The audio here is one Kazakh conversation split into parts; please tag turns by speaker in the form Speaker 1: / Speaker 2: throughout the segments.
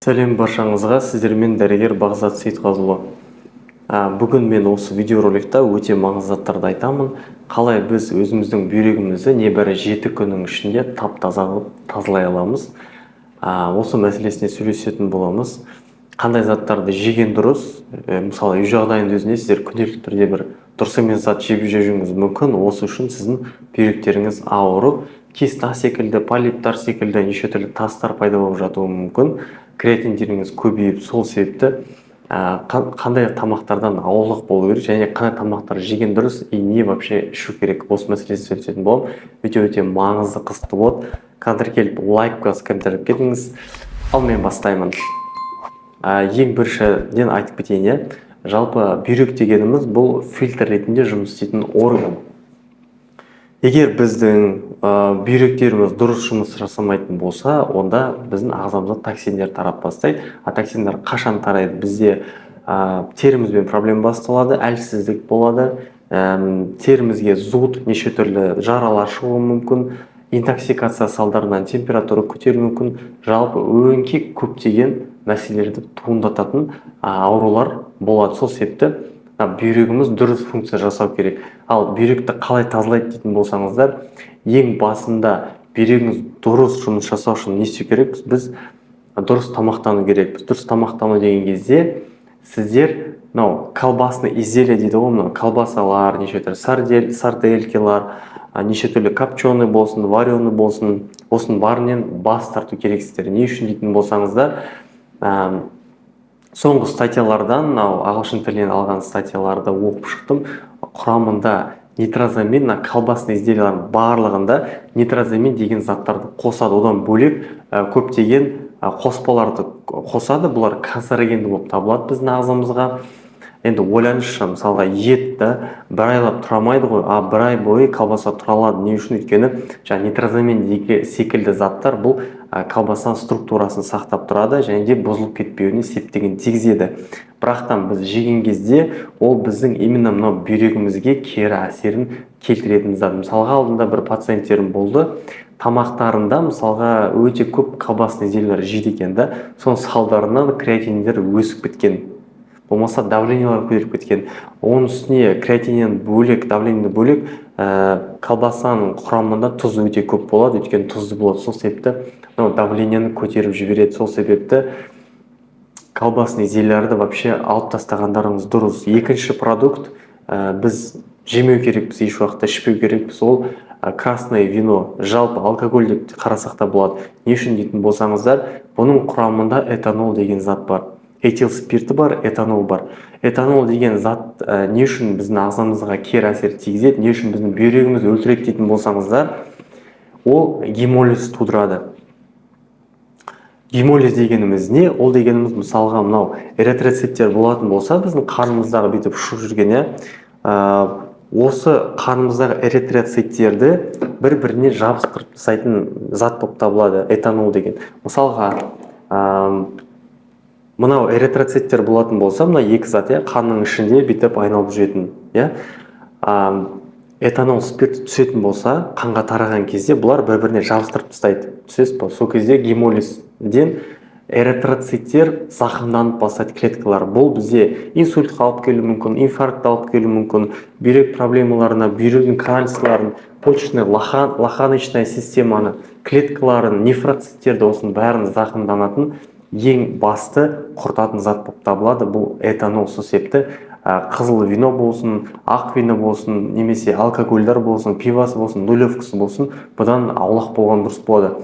Speaker 1: Сәлем баршаңызға! Сіздермен дәрігер Бағзат Сейітқазыұлы. Бүгін мен осы видеороликта өте маңызды заттарды айтамын. Қалай біз өзіміздің бүйрегімізді небәрі 7 күннің ішінде тап таза қылып тазалай аламыз, осы мәселесіне сөйлесетін боламыз. Қандай заттарды жеген дұрыс? Мысалы, үй жағдайының өзінде сіздер күнделікті түрде бір дұрыс емес зат жеп жүруіңіз мүмкін. Осы үшін сіздің бүйректеріңіз ауырып, киста секілді, полиптар секілді неше түрлі тастар пайда болып жатуы мүмкін, креатиндеріңіз көбейіп. Сол себепті қандай тамақтардан аулақ болу керек және қандай тамақтар жеген дұрыс и не вообще ішу керек, осы мәселесін сөйлесетін боламын. Видео өте маңызды, қызықты болады. Каналға келіп, лайк басып, комментарий кетіңіз. Ал мен бастаймын. Ең біріншіден айтып кетейін, иә, жалпы бүйрек дегеніміз бұл фильтр ретінде жұмыс істейтін орган. Егер біздің бүйректеріміз дұрыс жұмыс жасамайтын болса, онда біздің ағзамызда токсиндер тарап бастайды. А токсиндер қашан тарайды? Бізде терімізбен проблема басталады, әлсіздік болады, терімізге зуд, неше түрлі жаралар шығуы мүмкін, интоксикация салдарынан температура көтерілуі мүмкін. Жалпы өңкей көптеген мәселелерді туындататын аурулар болады. Сол себепті бүйрегіміз дұрыс функция жасау керек. Ал бүйректі қалай тазалайды дейтін болсаңыздар, ең басында бүйрегіңіз дұрыс жұмыс жасау үшін не істеу керекпіз? Біз дұрыс тамақтану керекпіз. Дұрыс тамақтану деген кезде сіздер мынау колбасный изделие дейді ғой, мынау колбасалар, неше түрлі сарделькилар, неше түрлі копченый болсын, вареный болсын, осының бәрінен бас тарту керексіздер. Не үшін дейтін болсаңыздар, соңғы статьялардан, мынау ағылшын тілінен алған статьяларды оқып шықтым, құрамында нитрозамин, мына колбасный изделиялардың барлығында нитрозамин деген заттарды қосады. Одан бөлек көптеген қоспаларды қосады. Бұлар канцерогенді болып табылады біздің ағзамызға. Енді ойлаңызшы, мысалға, ет та бір айлап тұра алмайды ғой, а бір ай бойы колбаса тұра алады. Не үшін? Өйткені жаңағы нитрозамин секілді заттар бұл колбасаның структурасын сақтап тұрады және де бұзылып кетпеуіне септігін тигізеді. Бірақтан біз жеген кезде ол біздің именно мынау бүйрегімізге кері әсерін келтіретін зат. Мысалға, алдында бір пациенттерім болды, тамақтарында, мысалға, өте көп колбасный изделиялар жейді екен да. Соның салдарынан креатининдер өсіп кеткен, болмаса давлениялар көтеріліп кеткен. Оның үстіне креатиннен бөлек, давлениеден бөлек, колбасаның құрамында тұз өте көп болады, өйткені тұзды болады. Сол себепті мынау давлениені көтеріп жібереді. Сол себепті колбасный изделияларды вообще алып тастағандарыңыз дұрыс. Екінші продукт, біз жемеу керекпіз, еш уақытта ішпеу керекпіз, ол красное вино, жалпы алкоголь деп қарасақ та болады. Не үшін дейтін болсаңыздар, бұның құрамында этанол деген зат бар, этил спирті бар, этанол бар. Этанол деген зат не үшін біздің ағзамызға кері әсер тигізеді, не үшін біздің бүйрегімізді өлтіреді дейтін болсаңыздар, ол гемолиз тудырады. Гемолиз дегеніміз не? Ол дегеніміз, мысалға, мынау эритроциттер болатын болса, біздің қанымыздағы бүйтіп ұшып жүрген, иә, осы қанымыздағы эритроциттерді бір біріне жабыстырып тастайтын зат болып табылады этанол деген. Мысалға, мынау эритроциттер болатын болса, мына екі зат, иә, қанның ішінде бүйтіп айналып жүретін, иә, этанол спирт түсетін болса, қанға тараған кезде бұлар бір біріне жабыстырып тастайды, түсінесіз ба? Сол кезде гемолизден эритроциттер зақымданып бастайды, клеткалар. Бұл бізде инсультқа алып келуі мүмкін, инфарктті алып келуі мүмкін, бүйрек проблемаларына, бүйректің кальцийларын, почечный, лоханочная системаны, клеткаларын, нефроциттерді, осының бәрін зақымданатын ең басты құртатын зат болып табылады бұл этанол. Сол себепті қызыл вино болсын, ақ вино болсын немесе алкогольдар болсын, пивосы болсын, нулевкасы болсын, бұдан аулақ болған дұрыс болады.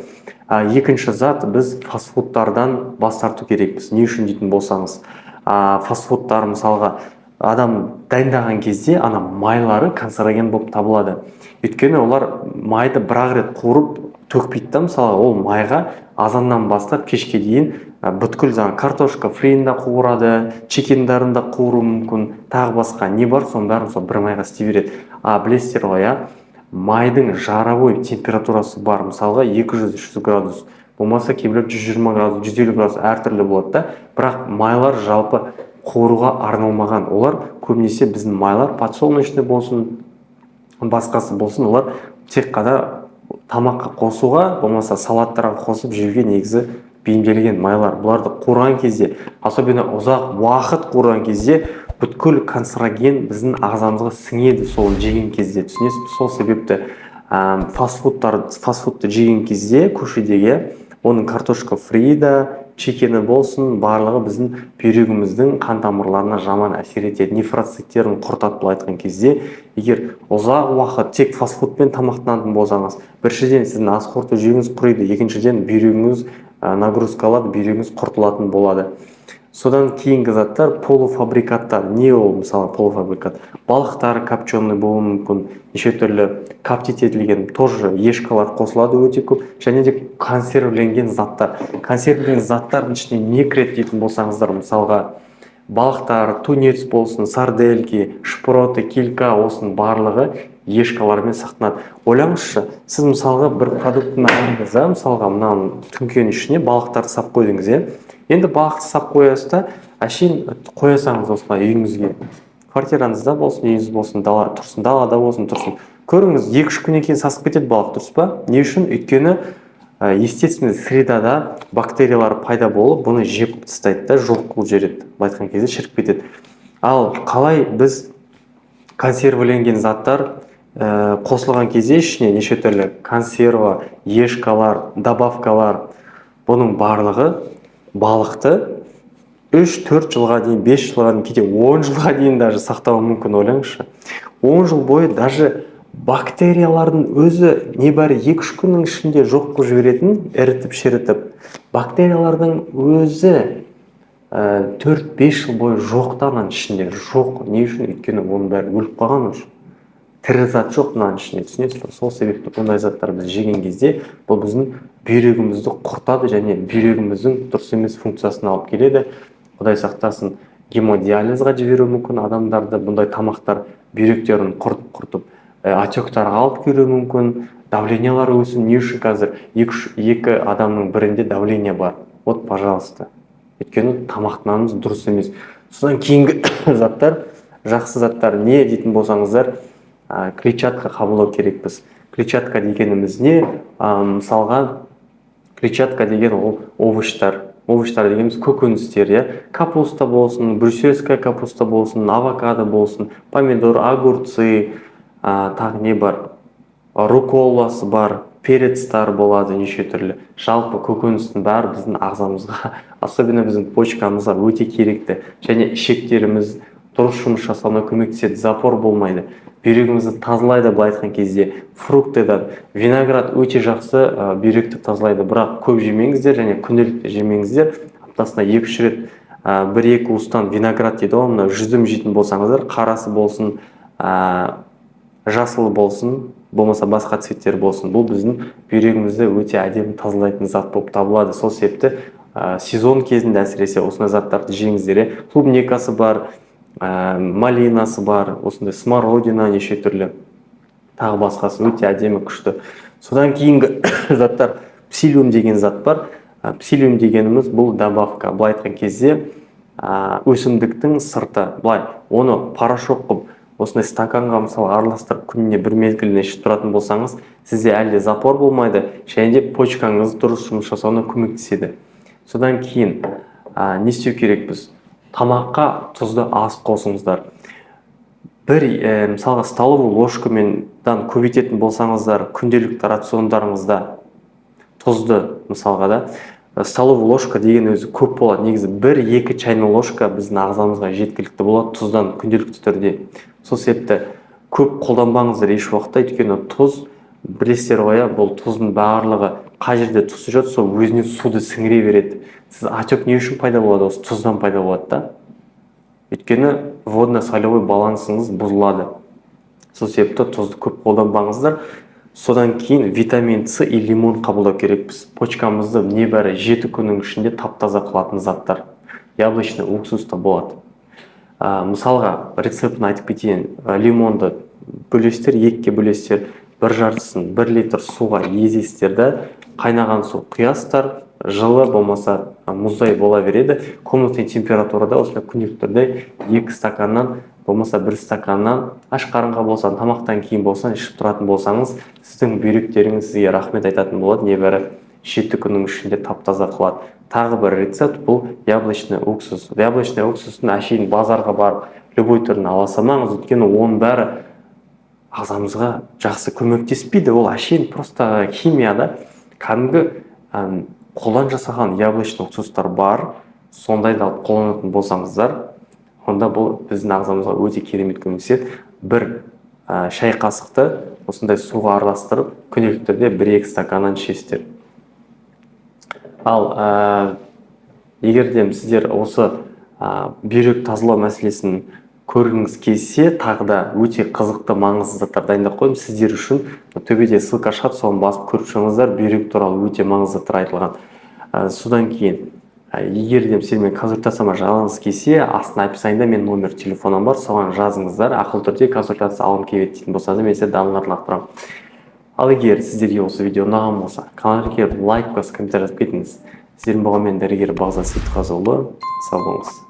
Speaker 1: Екінші зат, біз фастфудтардан бас тарту керекпіз. Не үшін дейтін болсаңыз, фастфудтар, мысалға, адам дайындаған кезде ана майлары канцероген болып табылады. Өйткені олар майды бір ақ рет қуырып төкпейді да. Мысалға, ол майға азаннан бастап кешке дейін бүткіл жаңағы картошка фрин да қуырады, чикендарын да қуыруы мүмкін, тағы басқа не бар, соның бәрін сол бір майға істей береді. А білесіздер ғой, иә, майдың жаровой температурасы бар, мысалға, 200-300 градус, болмаса кейбіреулер 120 градус, 150 градус, әртүрлі болады да. Бірақ майлар жалпы қуыруға арналмаған. Олар көбінесе, біздің майлар, подсолнечный болсын, басқасы болсын, олар тек қана тамаққа қосуға, болмаса салаттарға қосып жеуге негізі. Бейімделген майлар. Бұларды қуырған кезде, особенно ұзақ уақыт қуырған кезде, бүткіл канцероген біздің ағзамызға сіңеді сол жеген кезде, түсінесіз бе? Сол себепті фастфудты жеген кезде көшедегі, оның картошка фри да, чикені болсын, барлығы біздің бүйрегіміздің қан тамырларына жаман әсер етеді, нефроциттерін құртады. Былай айтқан кезде, егер ұзақ уақыт тек фастфудпен тамақтанатын болсаңыз, біріншіден, сіздің ас қорыту жүйеңіз құриды, екіншіден, бүйрегіңіз нагрузка алады, бүйрегіңіз құртылатын болады. Содан кейінгі заттар — полуфабрикаттар. Не ол? Мысалы, полуфабрикат балықтар копченый болуы мүмкін, неше түрлі коптить етілген, тоже ешкалар қосылады өте көп, және де консервіленген заттар. Консервіленген заттардың ішіне не кіреді дейтін болсаңыздар, мысалға, балықтар, тунец болсын, сардельки, шпроты, килька, осының барлығы ешкалармен сақталады. Ойлаңызшы, сіз, мысалға, бір продуктыны алдыңыз да, мысалға, мынаның түңкенің ішіне балықтарды сап қойдыңыз, иә. Енді балықты сап қоясыз да, әшейін қоя салыңыз осылай үйіңізге, квартираңызда болсын, үйіңіз болсын, дала тұрсын, далада болсын, тұрсын. Көріңіз, 2-3 күннен кейін сасып кетеді балық, дұрыс па? Не үшін? Өйткені естественный средада бактериялар пайда болып, бұны жеп тастайды да, жоқ қылып жібереді, былай айтқан кезде, шіріп кетеді. Ал қалай біз консервіленген заттар қосылған кезде, ішіне неше түрлі консерва, ешкалар, добавкалар, бұның барлығы балықты 3-4 жылға дейін, 5 жылға дейін, кейде 10 жылға дейін даже сақтауы мүмкін. Ойлаңызшы, 10 жыл бойы даже бактериялардың өзі небәрі 2-3 күннің ішінде жоқ қылып жіберетін, ірітіп шірітіп, бактериялардың өзі 4-5 жыл бойы жоқ та, ананың ішінде жоқ. Не үшін? Өйткені оның бәрі өліп қалған уже, тірі зат жоқ мынаның ішінде, түсінесіз бе? Сол себепті бұндай заттар біз жеген кезде, бұл біздің бүйрегімізді құртады және бүйрегіміздің дұрыс емес функциясына алып келеді. Құдай сақтасын, гемодиализға жіберуі мүмкін адамдарды. Бұндай тамақтар бүйректерін құртып құртып отектарға алып келуі мүмкін, давлениялары өсу. Не үшін қазір екі адамның бірінде давление бар? Вот, пожалуйста, өйткені тамақтануымыз дұрыс емес. Содан кейінгі заттар, жақсы заттар не дейтін болсаңыздар, клетчатка қабылдау керекпіз. Клетчатка дегеніміз не? Мысалға, клетчатка деген ол овощтар. Овощтар дегеніміз көкөністер, иә, капуста болсын, брюссельская капуста болсын, авокадо болсын, помидор, огурцы, тағы не бар, рукколасы бар, перецтар болады неше түрлі. Жалпы көкөністің бәрі біздің ағзамызға, особенно біздің почкамызға өте керекті және ішектеріміз дұрыс жұмыс жасауына көмектеседі, запор болмайды, бүйрегімізді тазалайды. Былай айтқан кезде, фруктыдан виноград өте жақсы, бүйректі тазалайды, бірақ көп жемеңіздер және күнделікті жемеңіздер. Аптасына 2-3 рет бір екі уыстан виноград дейді ғой, мына жүзім жейтін болсаңыздар, қарасы болсын, жасылы болсын, болмаса басқа цветтер болсын, бұл біздің бүйрегімізді өте әдемі тазалайтын зат болып табылады. Сол себепті сезон кезінде әсіресе осындай заттарды жеңіздер, иә. Клубникасы бар, малинасы бар, осындай смородина, неше түрлі, тағы басқасы, өте әдемі, күшті. Содан кейінгі заттар — псилиум деген зат бар. Псилиум дегеніміз бұл добавка, былай айтқан кезде, өсімдіктің сырты. Былай оны порошок қылып, осындай стаканға, мысалы, араластырып, күніне бір мезгіліне ішіп тұратын болсаңыз, сізде әлі де запор болмайды және де почкаңыз дұрыс жұмыс жасауына көмектеседі. Содан кейін не істеу керекпіз? Тамаққа тұзды аз қосыңыздар. Бір мысалға, столовый ложкамендан көбейтетін болсаңыздар күнделікті рациондарыңызда тұзды, мысалға да, столовый ложка деген өзі көп болады. Негізі бір екі чайный ложка біздің ағзамызға жеткілікті болады тұздан күнделікті түрде. Сол себепті көп қолданбаңыздар еш уақытта, өйткені тұз, білесіздер ғой, иә, бұл тұздың барлығы қай жерде тұз жүреді, сол өзіне суды сіңіре береді. Сіз отек не үшін пайда болады? Осы тұздан пайда болады да, өйткені водно солевой балансыңыз бұзылады. Сол себепті тұзды көп қолданбаңыздар. Содан кейін витамин С и лимон қабылдау керекпіз. Почкамызды небәрі 7 күннің ішінде тап таза қылатын заттар яблочный уксус та болады. Мысалға, рецептін айтып кетейін. Лимонды бөлесіздер, екіге бөлесіздер, бір жартысын 1 литр суға езесіздер да, қайнаған су құясыздар, жылы болмаса мұздай бола береді, комнатный температурада. Осындай күнделікті түрде екі стаканнан болмаса бір стаканнан аш қарынға болса, тамақтан кейін болса, ішіп тұратын болсаңыз, сіздің бүйректеріңіз сізге рахмет айтатын болады небәрі 7 күннің ішінде тап таза қылады. Тағы бір рецепт — бұл яблочный уксус. Яблочный уксустың әшейін базарға барып, любой түрін ала салмаңыз, өйткені оның бәрі ағзамызға жақсы көмектеспейді, ол әшейін просто химия да. Кәдімгі қолдан жасаған яблочный уксустар бар, сондайды алып қолданатын болсаңыздар, онда бұл біздің ағзамызға өте керемет көмектеседі. Бір шай қасықты осындай суға араластырып, күнделікті түрде 1-2 стаканнан ішесіздер. Ал егер де сіздер осы бүйрек тазалау мәселесін көргіңіз келсе, тағы да өте қызықты, маңызды заттар дайындап қойдым сіздер үшін. Төбеде ссылка шығады, соны басып көріп шығыңыздар. Бүйрек туралы өте маңызды заттар айтылған. Содан кейін егер де сіздермен консультацияма жазғыңыз келсе, астына описаниеда менің номер телефоным бар, соған жазыңыздар. Ақылы түрде консультация алғым келеді дейтін болсаңыз, мен сізге даналарды лақтырамын. Ал егер сіздерге осы видео ұнаған болса, каналға келіп, лайк басып, комментарий жазып кетіңіз. Сіздермен болған мен, дәрігер Бағзат Сейітқазыұлы. Сау болыңыз.